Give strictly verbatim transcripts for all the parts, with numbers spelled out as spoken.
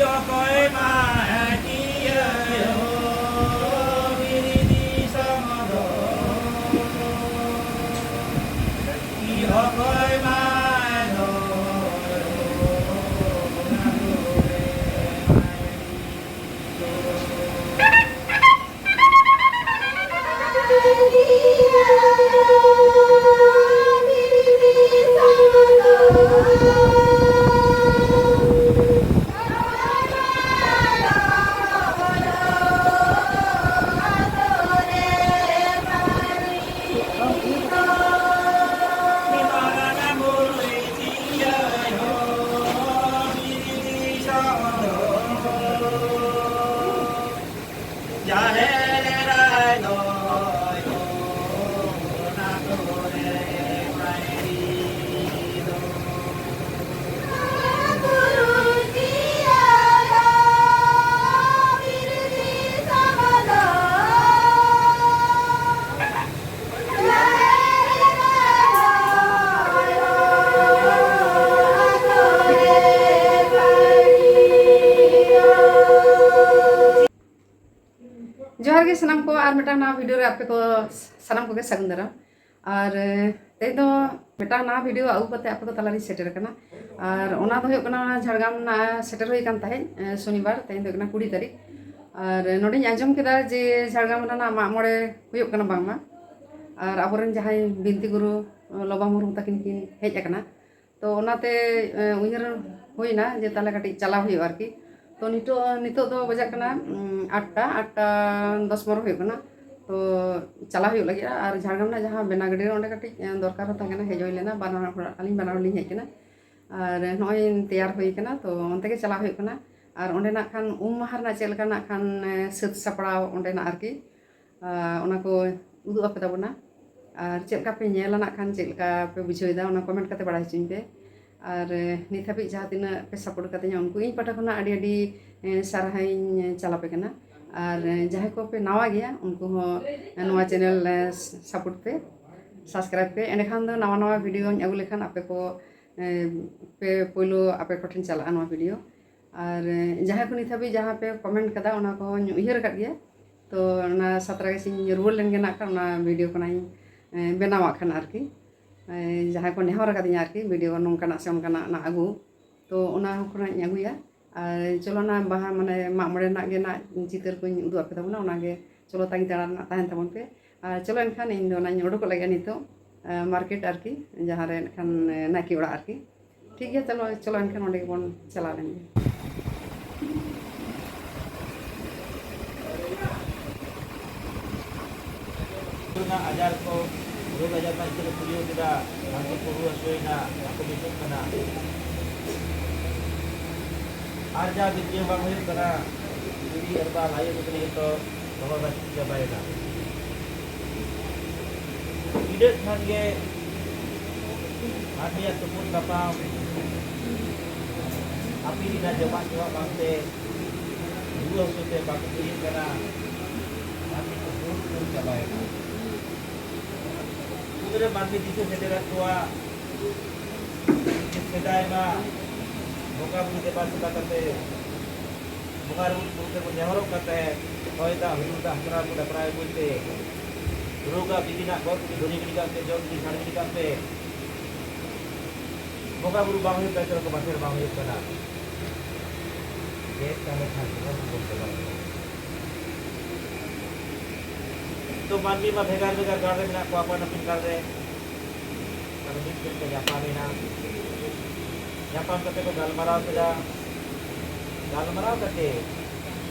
ᱚᱠᱚᱭ ᱢᱟ ᱦᱟᱹᱴᱤᱭᱟᱹ ᱦᱚᱸ ᱵᱤᱨᱤᱫᱤ ᱥᱚᱢᱚᱫᱚ᱾ ᱚᱠᱚᱭ ᱢᱟ ᱫᱚ ᱡᱚᱦᱟᱨ ᱜᱮ ᱥᱟᱱᱟᱢ ᱠᱚ, ᱟᱨ ᱢᱤᱫᱴᱟᱝ ᱱᱟᱣᱟ ᱵᱷᱤᱰᱤᱭᱳ ᱨᱮ ᱟᱯᱮ ᱠᱚ ᱥᱟᱱᱟᱢ ᱠᱚᱜᱮ ᱥᱟᱹᱜᱩᱱ ᱫᱟᱨᱟᱢ᱾ ᱟᱨ, ᱮ, ᱛᱮᱦᱮᱧ ᱫᱚ ᱢᱤᱫᱴᱟᱝ ᱱᱟᱣᱟ ᱵᱷᱤᱰᱤᱭᱳ ᱟᱹᱜᱩ ᱠᱟᱛᱮ ᱟᱯᱮ ᱠᱚ ᱛᱟᱞᱟᱨᱤᱧ ᱥᱮᱴᱮᱨ ᱟᱠᱟᱱᱟ᱾ ᱟᱨ ᱚᱱᱟ ᱫᱚ ᱦᱩᱭᱩᱜ ᱠᱟᱱᱟ, ᱡᱷᱟᱲᱜᱨᱟᱢ ᱨᱮᱱᱟᱜ ᱥᱮᱴᱮᱨ ᱦᱩᱭ ᱟᱠᱟᱱ ᱛᱟᱦᱮᱸᱫ, ᱮ, ᱥᱚᱱᱤᱵᱟᱨ, ᱛᱮᱦᱮᱧ ᱫᱚ ᱦᱩᱭᱩᱜ ᱠᱟᱱᱟ ᱠᱩᱲᱤ ᱛᱟᱹᱨᱤᱠᱷ᱾ ᱟᱨ ᱱᱚᱰᱮᱧ ᱟᱸᱡᱚᱢ ᱠᱮᱫᱟ ᱡᱮ ᱡᱷᱟᱲᱜᱨᱟᱢ ᱨᱮᱱᱟᱜ ᱢᱟᱜ ᱢᱚᱬᱮ ᱦᱩᱭᱩᱜ ᱠᱟᱱᱟ ᱵᱟᱝᱢᱟ᱾ ᱟᱨ ᱟᱵᱚᱨᱮᱱ ᱡᱟᱦᱟᱸᱭ ᱵᱤᱱᱛᱤ ᱜᱩᱨᱩ, ᱞᱚᱵᱟ ᱢᱩᱨᱢᱩ ᱛᱟᱹᱠᱤᱱ ᱠᱤᱱ ᱦᱮᱡ ᱟᱠᱟᱱᱟ᱾ ᱛᱚ ᱚᱱᱟᱛᱮ, ᱮ, ᱩᱭᱦᱟᱹᱨ ᱦᱩᱭᱱᱟ ᱡᱮ ᱛᱟᱦᱚᱞᱮ ᱠᱟᱹᱴᱤᱡ ᱪᱟᱞᱟᱣ ᱦᱩᱭᱩᱜᱼᱟ ᱟᱨᱠᱤ᱾ ᱛᱚ ᱱᱤᱛᱚᱜ, ᱱᱤᱛᱚᱜ ᱫᱚ ᱵᱟᱡᱟᱜ ᱠᱟᱱᱟ, ᱩᱢ, ᱟᱴᱴᱟ, ᱟᱴᱴᱟ ᱫᱚᱥ ᱵᱟᱨᱚ ᱦᱩᱭᱩᱜ ᱠᱟᱱᱟ᱾ ᱛᱚ ᱪᱟᱞᱟᱣ ᱦᱩᱭᱩᱜ ᱞᱟᱹᱜᱤᱫᱼᱟ᱾ ᱟᱨ ᱡᱷᱟᱲᱜᱨᱟᱢ ᱨᱮᱱᱟᱜ ᱡᱟᱦᱟᱸ ᱵᱮᱱᱟᱜᱟᱹᱰᱤ ᱨᱮ, ᱚᱸᱰᱮ ᱠᱟᱹᱴᱤᱡ, ᱮ, ᱫᱚᱨᱠᱟᱨ ᱦᱚᱸ ᱛᱟᱦᱮᱸ ᱠᱟᱱᱟ, ᱦᱮᱡ ᱦᱩᱭ ᱞᱮᱱᱟ, ᱵᱟᱱᱟ ᱦᱚᱲ, ᱟᱹᱞᱤᱧ ᱵᱟᱱᱟ ᱦᱚᱲ ᱞᱤᱧ ᱦᱮᱡ ᱠᱟᱱᱟ᱾ ᱟᱨ ᱱᱚᱜᱼᱚᱭ ᱛᱮᱭᱟᱨ ᱦᱩᱭ ᱠᱟᱱᱟ, ᱛᱚ ᱚᱱᱛᱮ ᱜᱮ ᱪᱟᱞᱟᱣ ᱦᱩᱭᱩᱜ ᱠᱟᱱᱟ᱾ ᱟᱨ ᱚᱸᱰᱮᱱᱟᱜ ᱠᱷᱟᱱ ᱩᱢ ᱢᱟᱦᱟ ᱨᱮᱱᱟᱜ ᱪᱮᱫ ᱞᱮᱠᱟᱱᱟᱜ ᱠᱷᱟᱱ, ᱮ, ᱥᱟᱹᱛ ᱥᱟᱯᱲᱟᱣ ᱚᱸᱰᱮᱱᱟᱜ ᱟᱨᱠᱤ, ᱟᱨ ᱚᱱᱟ ᱠᱚ ᱩᱫᱩᱜ ᱟᱯᱮ ᱛᱟᱵᱚᱱᱟ᱾ ᱟᱨ ᱪᱮᱫ ᱞᱮᱠᱟ ᱯᱮ ᱧᱮᱞᱟ ᱱᱟᱜ ᱠᱷᱟᱱ, ᱪᱮᱫ ᱞᱮᱠᱟ ᱯᱮ ᱵᱩᱡᱷᱟᱹᱣ ᱮᱫᱟ, ᱚᱱᱟ ᱠᱚᱢᱮᱱᱴ ᱠᱟᱛᱮ ᱵᱟᱲᱟᱭ ᱦᱚᱪᱚᱧ ᱯᱮ᱾ ᱟᱨ, ᱮ, ᱱᱤᱛ ᱦᱟᱹᱵᱤᱡ ᱡᱟᱦᱟᱸ ᱛᱤᱱᱟᱹᱜ ᱯᱮ ᱥᱟᱯᱳᱨᱴ ᱠᱟᱫᱤᱧᱟ, ᱩᱱᱠᱩ ᱤᱧ ᱯᱟᱦᱴᱟ ᱠᱷᱚᱱᱟᱜ ᱟᱹᱰᱤ ᱟᱹᱰᱤ, ᱮ, ᱥᱟᱨᱦᱟᱣᱤᱧ ᱪᱟᱞ ᱟᱯᱮ ᱠᱟᱱᱟ᱾ ᱟᱨ, ᱮ, ᱡᱟᱦᱟᱸᱭ ᱠᱚᱯᱮ ᱱᱟᱣᱟ ᱜᱮᱭᱟ, ᱩᱱᱠᱩ ᱦᱚᱸ, ᱮ, ᱱᱚᱣᱟ ᱪᱮᱱᱮᱞ, ᱮ, ᱥᱟᱯᱳᱨᱴ ᱯᱮ, ᱥᱟᱵᱥᱠᱨᱟᱭᱤᱵᱽ ᱯᱮ᱾ ᱮᱸᱰᱮᱠᱷᱟᱱ ᱫᱚ ᱱᱟᱣᱟ ᱱᱟᱣᱟ ᱵᱷᱤᱰᱤᱭᱳᱧ ᱟᱹᱜᱩ ᱞᱮᱠᱷᱟᱱ ᱟᱯᱮ ᱠᱚ, ᱮ, ᱯᱮ ᱯᱳᱭᱞᱳ ᱟᱯᱮ ᱠᱚᱴᱷᱮᱱ ᱪᱟᱞᱟᱜᱼᱟ ᱱᱚᱣᱟ ᱵᱷᱤᱰᱤᱭᱳ᱾ ᱟᱨ ᱡᱟᱦᱟᱸᱭ ᱠᱚ ᱱᱤᱛ ᱦᱟᱹᱵᱤᱡ ᱡᱟᱦᱟᱸ ᱯᱮ ᱠᱚᱢᱮᱱᱴ ᱠᱟᱫᱟ, ᱚᱱᱟ ᱠᱚᱦᱚᱸᱧ ᱩᱭᱦᱟᱹᱨ ᱟᱠᱟᱫ ᱜᱮᱭᱟ᱾ ᱛᱚ ᱚᱱᱟ ᱥᱟᱛᱨᱟ ᱜᱮ ᱥᱤᱧ ᱨᱩᱣᱟᱹᱲ ᱞᱮᱱ ᱜᱮ ᱱᱟᱜ ᱠᱷᱟᱱ ᱚᱱᱟ ᱵᱷᱤᱰᱤᱭᱳ ᱠᱚ ᱱᱟᱜ ᱤᱧ ᱵᱮᱱᱟᱣᱟᱜ ᱠᱷᱟᱱ ᱟᱨᱠᱤ᱾ ᱡᱟᱦᱟᱸᱭ ᱠᱚ ᱱᱮᱦᱚᱨ ᱟᱠᱟᱫᱤᱧᱟ ᱟᱨᱠᱤ, ᱵᱷᱤᱰᱤᱭᱳ ᱱᱚᱝᱠᱟᱱᱟᱜ ᱥᱮ ᱚᱱᱠᱟᱱᱟᱜ ᱱᱟᱜ ᱟᱹᱜᱩ, ᱛᱚ ᱚᱱᱟ ᱠᱚ ᱱᱟᱜ ᱤᱧ ᱟᱹᱜᱩᱭᱟ᱾ ᱟᱨ ᱪᱚᱞᱚ, ᱚᱱᱟ ᱵᱟᱦᱟ ᱢᱟᱱᱮ ᱢᱟᱜ ᱢᱚᱬᱮ ᱨᱮᱱᱟᱜ ᱜᱮ ᱱᱟᱜ ᱪᱤᱛᱟᱹᱨ ᱠᱚᱧ ᱩᱫᱩᱜ ᱟᱯᱮ ᱛᱟᱵᱚᱱᱟ, ᱚᱱᱟᱜᱮ ᱪᱚᱞᱚ ᱛᱟᱺᱜᱤ ᱛᱟᱲᱟ ᱨᱮᱱᱟᱜ ᱛᱟᱦᱮᱱ ᱛᱟᱵᱚᱱ ᱯᱮ᱾ ᱟᱨ ᱪᱚᱞᱚ ᱮᱱᱠᱷᱟᱱ ᱤᱧ ᱫᱚ ᱚᱱᱟᱧ ᱩᱰᱩᱠᱚᱜ ᱞᱟᱹᱜᱤᱫ ᱱᱤᱛᱚᱜ, ᱟᱨ ᱢᱟᱨᱠᱮᱴ ᱟᱨᱠᱤ, ᱡᱟᱦᱟᱸ ᱨᱮ ᱮᱱᱠᱷᱟᱱ ᱱᱟᱭᱠᱮ ᱚᱲᱟᱜ ᱟᱨᱠᱤ᱾ ᱴᱷᱤᱠ ᱜᱮᱭᱟ, ᱪᱚᱞᱚ, ᱪᱚᱞᱚ ᱮᱱᱠᱷᱟᱱ ᱚᱸᱰᱮ ᱜᱮᱵᱚᱱ ᱪᱟᱞᱟᱣ ᱞᱮᱱ ᱜᱮ᱾ ᱨᱮᱱᱟᱜ ᱟᱡᱟᱨ ᱠᱚ, ᱨᱳᱜᱽ ᱟᱡᱟᱨ ᱨᱮᱱᱟᱜ ᱤᱛᱟᱹ ᱠᱚ ᱠᱩᱞᱤᱭᱟᱹᱣ ᱠᱮᱫᱟ, ᱵᱟᱝ ᱠᱚ ᱨᱩᱣᱟᱹ ᱦᱟᱹᱥᱩᱭᱮᱱᱟ, ᱵᱟᱝ ᱠᱚ ᱵᱮᱥᱚᱜ ᱠᱟᱱᱟ᱾ ᱟᱨ ᱡᱟ ᱵᱤᱫᱤᱭᱟᱹ ᱵᱟᱝ ᱦᱩᱭᱩᱜ ᱠᱟᱱᱟ, ᱡᱩᱫᱤ ᱟᱨ ᱵᱟ ᱞᱟᱭᱚ ᱠᱚ ᱠᱟᱹᱱᱟᱹᱧ ᱡᱚᱛᱚ ᱫᱚᱦᱚ ᱨᱟᱹᱥᱤ ᱪᱟᱵᱟᱭᱮᱱᱟ᱾ ᱤᱱᱟᱹᱜ ᱠᱷᱟᱱ ᱜᱮ ᱢᱟᱹᱱᱢᱤᱭᱟᱜ ᱛᱩᱯᱩᱫ ᱛᱟᱯᱟᱢ, ᱦᱟᱹᱯᱤᱫ ᱮᱱᱟ ᱡᱚᱢᱟᱜ ᱧᱩᱣᱟᱜ ᱵᱟᱝᱛᱮ, ᱨᱩᱣᱟᱹ ᱦᱟᱹᱥᱩ ᱛᱮ ᱵᱟᱠᱚ ᱵᱩᱡᱷᱟᱹᱜ ᱠᱟᱱᱟ, ᱢᱟᱹᱱᱢᱤ ᱠᱚ ᱵᱩᱞ ᱵᱩᱞ ᱪᱟᱵᱟᱭᱮᱱᱟ᱾ ᱩᱱᱨᱮ ᱢᱟᱹᱱᱢᱤ ᱫᱤᱥᱟᱹ ᱥᱮᱴᱮᱨᱟᱫ ᱠᱚᱣᱟ, ᱥᱮᱫᱟᱭ ᱢᱟ ᱵᱚᱸᱜᱟ ᱵᱩᱨᱩ ᱫᱮᱵᱟ ᱥᱮᱵᱟ ᱠᱟᱛᱮ, ᱵᱚᱸᱜᱟ ᱵᱩᱨᱩ ᱴᱷᱮᱱ ᱵᱚᱱ ᱱᱮᱦᱚᱨᱚᱜ ᱠᱟᱱ ᱛᱟᱦᱮᱸᱫ, ᱦᱚᱭ ᱫᱟᱜ, ᱦᱩᱰᱩᱨ ᱫᱟᱜ, ᱦᱟᱛᱨᱟ ᱠᱚ ᱰᱟᱠᱨᱟᱭ ᱵᱚᱞᱛᱮ, ᱨᱳᱜᱽ ᱟᱜ ᱵᱤᱜᱷᱤᱱ ᱟᱜ ᱜᱚᱜ ᱜᱤᱰᱤ, ᱫᱷᱩᱲᱤ ᱜᱤᱰᱤ ᱠᱟᱜ ᱯᱮ, ᱡᱚᱜ ᱜᱤᱰᱤ, ᱡᱷᱟᱲ ᱜᱤᱰᱤ ᱠᱟᱜ ᱯᱮ᱾ ᱵᱚᱸᱜᱟ ᱵᱩᱨᱩ ᱵᱟᱝ ᱦᱩᱭᱩᱜ ᱠᱟᱱ ᱛᱟᱦᱮᱸᱫ, ᱵᱟᱠᱷᱮᱲ ᱵᱟᱝ ᱦᱩᱭᱩᱜ ᱠᱟᱱᱟ᱾ ᱪᱮᱫ ᱛᱟᱦᱚᱞᱮ ᱠᱷᱟᱱ ᱵᱚᱸᱜᱟ ᱵᱩᱨᱩ ᱵᱚᱱ ᱪᱟᱵᱟ ᱠᱮᱫᱟ? ᱛᱚ ᱢᱟᱹᱱᱢᱤ ᱢᱟ ᱵᱷᱮᱜᱟᱨ ᱵᱷᱮᱜᱟᱨ ᱜᱟᱲ ᱨᱮ ᱢᱮᱱᱟᱜ ᱠᱚᱣᱟ, ᱟᱯᱟᱱ ᱟᱹᱯᱤᱱ ᱜᱟᱲ ᱨᱮ᱾ ᱟᱫᱚ ᱢᱤᱫ ᱴᱷᱮᱱ ᱠᱚ ᱧᱟᱯᱟᱢᱮᱱᱟ᱾ ᱧᱟᱯᱟᱢ ᱠᱟᱛᱮ ᱠᱚ ᱜᱟᱞᱢᱟᱨᱟᱣ ᱠᱮᱫᱟ᱾ ᱜᱟᱞᱢᱟᱨᱟᱣ ᱠᱟᱛᱮ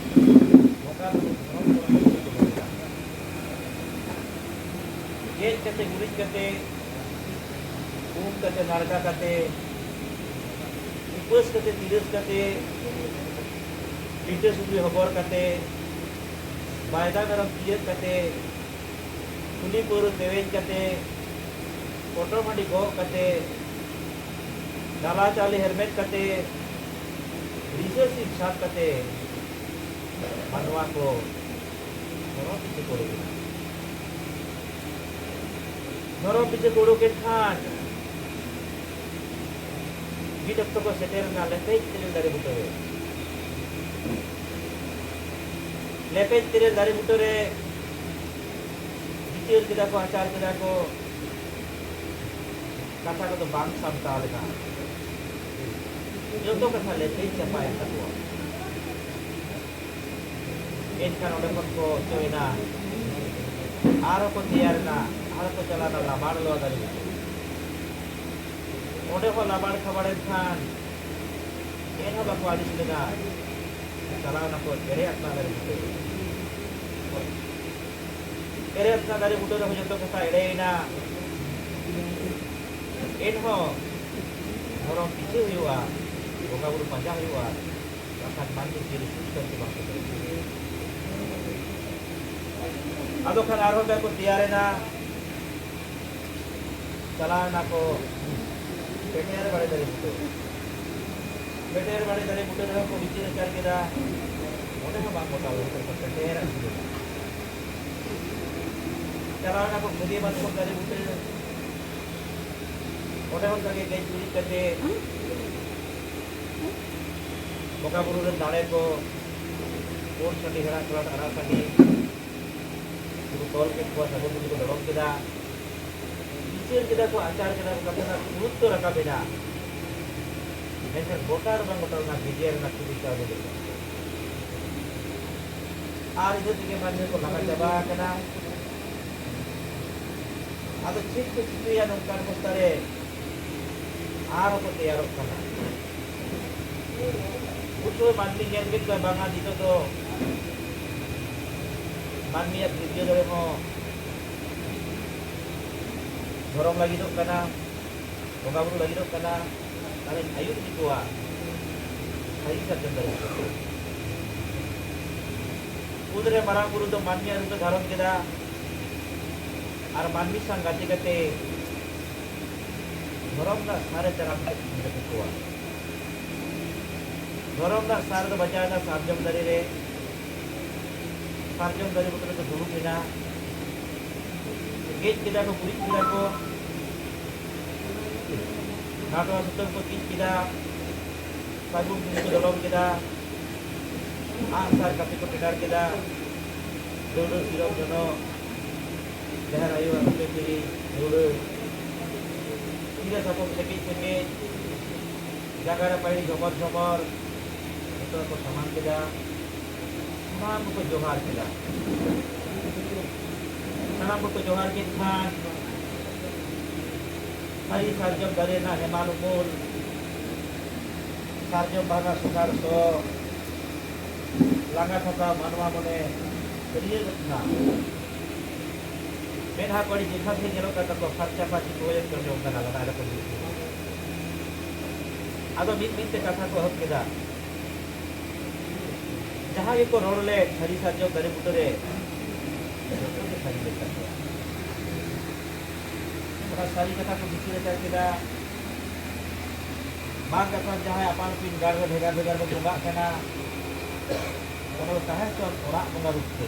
ᱵᱚᱸᱜᱟ ᱵᱩᱨᱩ ᱫᱷᱚᱨᱚᱢ ᱠᱚᱨᱚᱢ ᱠᱚ ᱪᱤᱠᱟᱹ ᱠᱮᱫᱟ᱾ ᱜᱮᱡ ᱠᱟᱛᱮ, ᱜᱩᱨᱤᱡ ᱠᱟᱛᱮ, ᱩᱢ ᱠᱟᱛᱮ, ᱱᱟᱲᱠᱟ ᱠᱟᱛᱮ, ᱩᱯᱟᱹᱥ ᱠᱟᱛᱮ, ᱛᱤᱨᱟᱹᱥ ᱠᱟᱛᱮ, ᱯᱤᱴᱷᱟᱹ ᱥᱩᱠᱨᱤ ᱦᱚᱵᱚᱨ ᱠᱟᱛᱮ, ᱵᱟᱭᱫᱟ ᱢᱮᱨᱚᱢ ᱛᱤᱭᱟᱹᱜ ᱠᱟᱛᱮ, ᱠᱷᱩᱞᱤ ᱯᱟᱹᱣᱨᱟᱹ ᱛᱮᱣᱮᱧ ᱠᱟᱛᱮ, ᱯᱚᱴᱚᱢ ᱦᱟᱺᱰᱤ ᱜᱚᱜ ᱠᱟᱛᱮ, ᱰᱟᱞᱟ ᱪᱟᱣᱞᱮ ᱦᱮᱨᱢᱮᱫ ᱠᱟᱛᱮ, ᱨᱤᱥᱟᱹ ᱥᱤᱢ ᱥᱟᱵ ᱠᱟᱛᱮ, ᱢᱟᱱᱣᱟ ᱠᱚ ᱫᱷᱚᱨᱚᱢ ᱯᱤᱪᱷᱟᱹ ᱠᱚ ᱩᱰᱩᱠ ᱮᱱᱟ᱾ ᱫᱷᱚᱨᱚᱢ ᱯᱤᱪᱷᱟᱹ ᱠᱚ ᱩᱰᱩᱠ ᱮᱱ ᱠᱷᱟᱱ, ᱢᱤᱫ ᱚᱠᱛᱚ ᱠᱚ ᱥᱮᱴᱮᱨ ᱮᱱᱟ ᱞᱮᱯᱮᱡ ᱛᱮᱨᱮᱞ ᱫᱟᱨᱮ ᱵᱩᱴᱟᱹ ᱨᱮ᱾ ᱞᱮᱯᱮᱡ ᱛᱮᱨᱮᱞ ᱫᱟᱨᱮ ᱵᱩᱴᱟᱹ ᱨᱮ ᱵᱤᱪᱟᱹᱨ ᱠᱮᱫᱟ ᱠᱚ, ᱟᱪᱟᱨ ᱠᱮᱫᱟ ᱠᱚ, ᱠᱟᱛᱷᱟ ᱠᱚᱫᱚ ᱵᱟᱝ ᱥᱟᱢᱴᱟᱣ ᱞᱮᱱᱟ᱾ ᱡᱚᱛᱚ ᱠᱟᱛᱷᱟ ᱞᱮᱯᱮᱡ ᱪᱟᱯᱟᱭᱮᱱ ᱛᱟᱠᱚᱣᱟ᱾ ᱮᱱᱠᱷᱟᱱ ᱚᱸᱰᱮ ᱠᱷᱚᱱ ᱠᱚ ᱚᱪᱚᱭᱮᱱᱟ, ᱟᱨᱦᱚᱸ ᱠᱚ ᱛᱮᱭᱟᱨᱮᱱᱟ, ᱟᱨᱦᱚᱸ ᱠᱚ ᱪᱟᱞᱟᱣᱮᱱᱟ ᱞᱟᱵᱟᱲ ᱞᱚᱣᱟ ᱫᱟᱨᱮ ᱵᱩᱴᱟᱹ᱾ ᱚᱸᱰᱮ ᱦᱚᱸ ᱞᱟᱵᱟᱲ ᱠᱷᱟᱵᱟᱲᱮᱱ ᱠᱷᱟᱱ ᱮᱱᱦᱚᱸ ᱵᱟᱠᱚ ᱟᱹᱲᱤᱥ ᱞᱮᱱᱟ, ᱪᱟᱞᱟᱣ ᱱᱟᱠᱚ ᱮᱲᱮ ᱟᱛᱱᱟ ᱫᱟᱨᱮ ᱵᱩᱴᱟᱹ᱾ ᱮᱨᱮ ᱟᱯᱱᱟᱨ ᱫᱟᱨᱮ ᱵᱩᱴᱟᱹ ᱨᱮᱦᱚᱸ ᱡᱚᱛᱚ ᱠᱟᱛᱷᱟ ᱮᱲᱮᱭᱮᱱᱟ᱾ ᱮᱱᱦᱚᱸ ᱫᱷᱚᱨᱚᱢ ᱯᱤᱪᱷᱟᱹ ᱦᱩᱭᱩᱜᱼᱟ, ᱵᱚᱸᱜᱟ ᱵᱩᱨᱩ ᱯᱟᱸᱡᱟ ᱦᱩᱭᱩᱜᱼᱟ, ᱵᱟᱠᱷᱟᱱ ᱢᱟᱹᱱᱢᱤ ᱡᱤᱣᱤ ᱥᱩᱠ ᱥᱟᱱᱛᱤ ᱵᱟᱝ ᱥᱮᱴᱮᱨᱚᱜᱼᱟ᱾ ᱟᱫᱚ ᱠᱷᱟᱱ ᱟᱨᱦᱚᱸ ᱠᱚ ᱛᱮᱭᱟᱨᱮᱱᱟ, ᱪᱟᱞᱟᱣ ᱮᱱᱟ ᱠᱚ ᱯᱮᱴᱮᱨ ᱵᱟᱲᱮ ᱫᱟᱨᱮ ᱵᱩᱴᱟᱹ᱾ ᱯᱮᱴᱮᱨ ᱵᱟᱲᱮ ᱫᱟᱨᱮ ᱵᱩᱴᱟᱹ ᱨᱮᱦᱚᱸ ᱠᱚ ᱵᱤᱪᱟᱹᱨ ᱟᱪᱟᱨ ᱠᱮᱫᱟ, ᱚᱸᱰᱮ ᱦᱚᱸ ᱵᱟᱝ ᱜᱚᱴᱟ ᱞᱮᱱᱟ, ᱯᱮᱴᱮᱨ ᱟᱹᱜᱩ ᱞᱮᱫᱟ᱾ ᱪᱟᱞᱟᱣ ᱮᱱᱟ ᱠᱚ ᱠᱷᱟᱹᱡᱟᱹᱭ ᱢᱟᱛᱠᱚᱢ ᱫᱟᱨᱮ ᱵᱩᱴᱟᱹ᱾ ᱚᱸᱰᱮ ᱦᱚᱸ ᱚᱱᱠᱟᱜᱮ ᱜᱮᱡ ᱜᱩᱨᱤᱡ ᱠᱟᱛᱮ ᱵᱚᱸᱜᱟ ᱵᱩᱨᱩ ᱨᱮᱱ ᱫᱟᱲᱮ ᱠᱚ ᱯᱩᱸᱰ ᱥᱟᱺᱰᱤ, ᱦᱮᱲᱟᱜ ᱠᱷᱚᱲᱟᱴ, ᱟᱨᱟᱜ ᱥᱟᱺᱰᱤ ᱠᱚ ᱛᱚᱞ ᱠᱮᱫ ᱠᱚᱣᱟ, ᱥᱟᱹᱜᱩᱱ ᱴᱷᱤᱞᱤ ᱠᱚ ᱫᱚᱲᱚᱢ ᱠᱮᱫᱟ᱾ ᱵᱤᱪᱟᱹᱨ ᱠᱮᱫᱟ ᱠᱚ, ᱟᱪᱟᱨ ᱠᱮᱫᱟ ᱠᱚ, ᱠᱟᱛᱷᱟ ᱨᱮᱱᱟᱜ ᱥᱩᱨ ᱫᱚ ᱨᱟᱠᱟᱵ ᱮᱱᱟ, ᱢᱮᱱᱠᱷᱟᱱ ᱜᱚᱴᱟ ᱫᱚ ᱵᱟᱝ ᱜᱚᱴᱟ ᱞᱮᱱᱟ, ᱜᱮᱡᱮᱨ ᱮᱱᱟ ᱠᱷᱩᱵᱤ ᱪᱟᱣᱞᱮ ᱞᱮᱠᱟ᱾ ᱟᱨ ᱤᱱᱟᱹ ᱛᱮᱜᱮ ᱢᱟᱹᱱᱢᱤ ᱠᱚ ᱞᱟᱸᱜᱟ ᱪᱟᱵᱟ ᱟᱠᱟᱱᱟ᱾ ᱟᱫᱚ ᱪᱮᱫ ᱠᱚ ᱪᱤᱠᱟᱹᱭᱟ ᱱᱚᱝᱠᱟᱱ ᱚᱵᱚᱥᱛᱟ ᱨᱮ? ᱟᱨ ᱦᱚᱸᱠᱚ ᱛᱮᱭᱟᱨᱚᱜ ᱠᱟᱱᱟ᱾ ᱩᱱ ᱥᱚᱢᱚᱭ ᱢᱟᱹᱱᱢᱤ ᱧᱮᱞ ᱠᱮᱫ ᱠᱚᱣᱟ, ᱵᱟᱝᱟ, ᱱᱤᱛᱚᱜ ᱫᱚ ᱢᱟᱹᱱᱢᱤᱭᱟᱜ ᱫᱤᱵᱽᱭᱚ ᱫᱟᱲᱮ ᱦᱚᱸ ᱫᱷᱚᱨᱚᱢ ᱞᱟᱹᱜᱤᱫᱚᱜ ᱠᱟᱱᱟ, ᱵᱚᱸᱜᱟ ᱵᱩᱨᱩ ᱞᱟᱹᱜᱤᱫᱚᱜ ᱠᱟᱱᱟ᱾ ᱛᱟᱦᱞᱮᱧ ᱟᱹᱭᱩᱨ ᱤᱫᱤ ᱠᱚᱣᱟ ᱥᱟᱹᱨᱤ ᱥᱟᱨᱡᱚᱢ ᱫᱟᱨᱮ ᱵᱩᱴᱟᱹ᱾ ᱩᱱᱨᱮ ᱢᱟᱨᱟᱝ ᱵᱩᱨᱩ ᱫᱚ ᱢᱟᱹᱱᱢᱤᱭᱟᱜ ᱨᱩᱯ ᱮ ᱫᱷᱟᱨᱚᱱ ᱠᱮᱫᱟ ᱟᱨ ᱢᱟᱹᱱᱢᱤ ᱥᱟᱶ ᱜᱟᱛᱮ ᱠᱟᱛᱮ ᱫᱷᱚᱨᱚᱢ ᱨᱮᱱᱟᱜ ᱥᱟᱨ ᱮ ᱪᱟᱨᱟᱢ ᱠᱮᱫ ᱠᱚᱣᱟ᱾ ᱫᱷᱚᱨᱚᱢ ᱨᱮᱱᱟᱜ ᱥᱟᱨ ᱫᱚ ᱵᱟᱡᱟᱣ ᱮᱱᱟ ᱥᱟᱨᱡᱚᱢ ᱫᱟᱨᱮ ᱨᱮ᱾ ᱥᱟᱨᱡᱚᱢ ᱫᱟᱨᱮ ᱵᱩᱴᱟᱹ ᱨᱮᱠᱚ ᱫᱩᱲᱩᱵ ᱮᱱᱟ᱾ ᱜᱮᱡ ᱠᱮᱫᱟ ᱠᱚ, ᱜᱩᱨᱤᱡ ᱠᱮᱫᱟ ᱠᱚ, ᱱᱟᱴᱣᱟ ᱥᱩᱛᱟᱹᱢ ᱠᱚ ᱛᱤᱡ ᱠᱮᱫᱟ, ᱥᱟᱹᱜᱩᱱ ᱴᱷᱤᱞᱤ ᱠᱚ ᱫᱚᱲᱚᱢ ᱠᱮᱫᱟ᱾ ᱟᱜ ᱥᱟᱨ ᱠᱟᱹᱯᱤ ᱠᱚ ᱯᱮᱴᱟᱨ ᱠᱮᱫᱟ᱾ ᱫᱟᱹᱣᱲᱟᱹ ᱥᱤᱨᱚᱢ ᱡᱚᱱᱚᱜ, ᱡᱟᱦᱮᱨ ᱟᱭᱳᱣᱟᱜ ᱨᱩᱯᱟᱹ ᱠᱤᱨᱤ, ᱫᱟᱹᱣᱲᱟᱹ, ᱛᱤᱨᱟᱹ ᱥᱟᱯᱚᱢ ᱥᱮᱠᱮᱡ ᱥᱮᱠᱮᱡ, ᱡᱟᱸᱜᱟ ᱨᱮ ᱯᱟᱹᱭᱲᱤ ᱡᱷᱚᱢᱚᱨ ᱡᱷᱚᱢᱚᱨ, ᱡᱚᱛᱚ ᱠᱚ ᱥᱟᱢᱟᱝ ᱠᱮᱫᱟ᱾ ᱥᱟᱱᱟᱢ ᱠᱚᱠᱚ ᱡᱚᱦᱟᱨ ᱠᱮᱫᱟ᱾ ᱥᱟᱱᱟᱢ ᱠᱚᱠᱚ ᱡᱚᱦᱟᱨ ᱠᱮᱫ ᱠᱷᱟᱱ, ᱥᱟᱹᱨᱤ ᱥᱟᱨᱡᱚᱢ ᱫᱟᱨᱮ ᱨᱮᱱᱟᱜ ᱦᱮᱢᱟᱞ ᱩᱢᱩᱞ, ᱥᱟᱨᱡᱚᱢ ᱵᱟᱦᱟ ᱨᱮᱱᱟᱜ ᱥᱚᱸᱫᱷᱟᱲ ᱥᱚ, ᱞᱟᱸᱜᱟ ᱛᱷᱟᱠᱟᱣ ᱢᱟᱱᱣᱟ ᱢᱚᱱᱮ ᱦᱟᱹᱨᱭᱟᱹᱲ ᱮᱱᱟ᱾ ᱢᱮᱫᱦᱟ ᱠᱚ ᱟᱹᱰᱤ ᱪᱮᱦᱨᱟ ᱥᱟᱺᱦᱤᱡ ᱧᱮᱞᱚᱜ ᱠᱟᱱ ᱛᱟᱠᱚᱣᱟ, ᱯᱷᱟᱨᱪᱟ ᱯᱷᱟᱹᱨᱪᱤ ᱠᱚ ᱦᱩᱭᱮᱱ ᱛᱟᱠᱚᱣᱟ, ᱚᱱᱠᱟᱱᱟᱜ ᱞᱟᱸᱫᱟ ᱮᱫᱟᱠᱚ ᱢᱤᱫ ᱢᱤᱫ᱾ ᱟᱫᱚ ᱢᱤᱫ ᱢᱤᱫ ᱛᱮ ᱠᱟᱛᱷᱟ ᱠᱚ ᱮᱦᱚᱵ ᱠᱮᱫᱟ᱾ ᱡᱟᱦᱟᱸ ᱜᱮᱠᱚ ᱨᱚᱲ ᱞᱮᱫ ᱥᱟᱹᱨᱤ ᱥᱟᱨᱡᱚᱢ ᱫᱟᱨᱮ ᱵᱩᱴᱟᱹ ᱨᱮ, ᱡᱚᱛᱚ ᱜᱮ ᱥᱟᱹᱨᱤ ᱞᱮᱱ ᱛᱟᱠᱚᱣᱟ᱾ ᱚᱱᱟ ᱥᱟᱹᱨᱤ ᱠᱟᱛᱷᱟ ᱠᱚ ᱵᱤᱪᱟᱹᱨ ᱟᱪᱟᱨ ᱠᱮᱫᱟ᱾ ᱵᱟᱝ ᱠᱟᱛᱷᱟ, ᱡᱟᱦᱟᱸᱭ ᱟᱯᱟᱱ ᱟᱹᱯᱤᱱ ᱜᱟᱲ ᱨᱮ ᱵᱷᱮᱜᱟᱨ ᱵᱷᱮᱜᱟᱨ ᱵᱚᱱ ᱵᱚᱸᱜᱟᱜ ᱠᱟᱱᱟ, ᱚᱱᱟ ᱫᱚ ᱛᱟᱦᱮᱸ ᱦᱚᱪᱚᱣᱟᱱ ᱚᱲᱟᱜ ᱵᱚᱸᱜᱟ ᱨᱩᱯ ᱛᱮ᱾